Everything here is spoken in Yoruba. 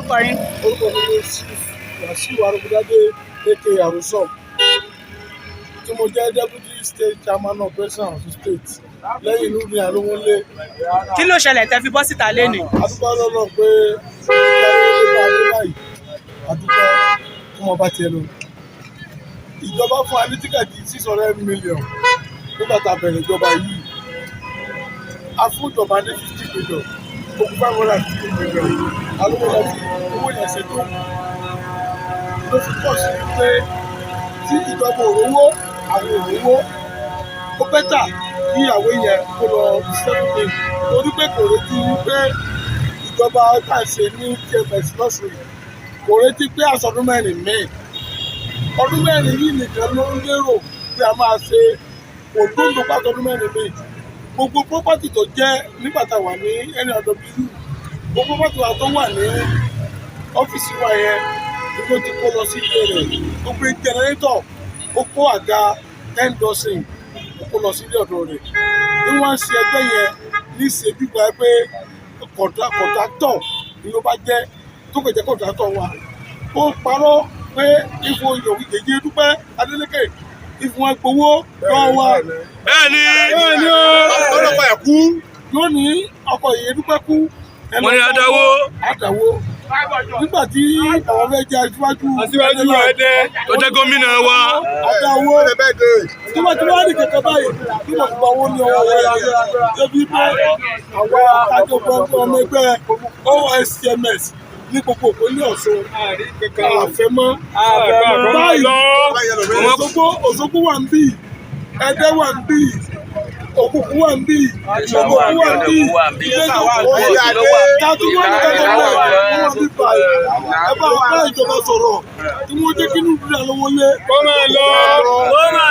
Orúkọ yín? Orúkọ mi ni Chief Wasiu Arógundádé, aka Àròsọ, tí mo jẹ́ Deputy State Chairman of President of the State lẹ́yìn Nurudeen Alówólé. Kí ló ṣẹlẹ̀ tẹ́ fi bọ́ síta lénìí? Adúpẹ́ lọ́nà pé Alówólé bá dé báyìí, adúpẹ́ kó mọ bá tiẹ̀ lọ. Ìjọba fún wa ní ticket 600 million nígbà tá a bẹ̀rẹ̀ ìjọba yìí. A fún ìjọba ní 50 million, ó kù 550 million. Alówólé fi owó yẹn ṣe tó ló fi pọ̀ sí pé tí ìjọba ò rówó, àwọn ò rówó, ó better kí ìyàwó yẹn kó lọ settle in, torí pé kò retí wípé ìjọba tá à ń ṣe ní TMS lọ́sùn yìí, kò retí pé àsọdún 4 míì. Ọdún 4 yìí nìkan ló ń lérò pé a máa ṣe, kò dóńdó pàtó ọdún 4 míì. Gbogbo property tó jẹ́ nígbà tá a wà ní NRW, gbogbo property wa tó wà ní ọ́fíìsì wa yẹn ni ló ti kó lọ sí ilé rẹ̀. Gbogbo generator, ó kó àga 10 dozen, ó kó lọ sí ilé ọ̀dọ̀ rẹ̀. Ní wọ́n ń ṣe ẹgbẹ́ yẹn ní ṣe bíbá pé contractor ni ló bá jẹ́, tó kò jẹ́ contractor wa. Ó parọ́ pé ifo Yèyé Dúpẹ́ Adélékè ifo wọn gbowó lọ́wọ́ wa. Bẹ́ẹ̀ni. Bẹ́ẹ̀ni o. Ọlọ́pàá ẹ̀ kú. Lónìí, ọkọ Yèyé Dúpẹ́ kú. Wọ́n ní adáwó. Àdáwó nígbà tí àwọn fẹ́ jẹ́ aṣíwájú. Aṣíwájú Ẹdẹ. Tó jẹ́ gómìnà wa. Àdáwó tó bá ti wá ní kẹ̀kẹ́ báyìí tí wọ́n gba owó ní ọwọ́ rẹ̀, débi pé àwọn àjọpọ̀ ọmọ ẹgbẹ́ OSCMS ní gbogbo ìpínlẹ̀ Ọ̀ṣun àfẹ́mọ́ báyìí. Òṣogbo wà ń bì, Ẹdẹ wà ń bì, Òkùnkùn wà ń bì, Òkùnkùn wà ń bì, Ilé tàbí wọ́n ní kẹ́kẹ́ bẹ́ẹ̀ wọ́n wà bí báyìí. Ẹ bá bá ìjọba sọ̀rọ̀ tí wọ́n jẹ́ kí Nurudeen Alówólé Kó máa lọ. Kó máa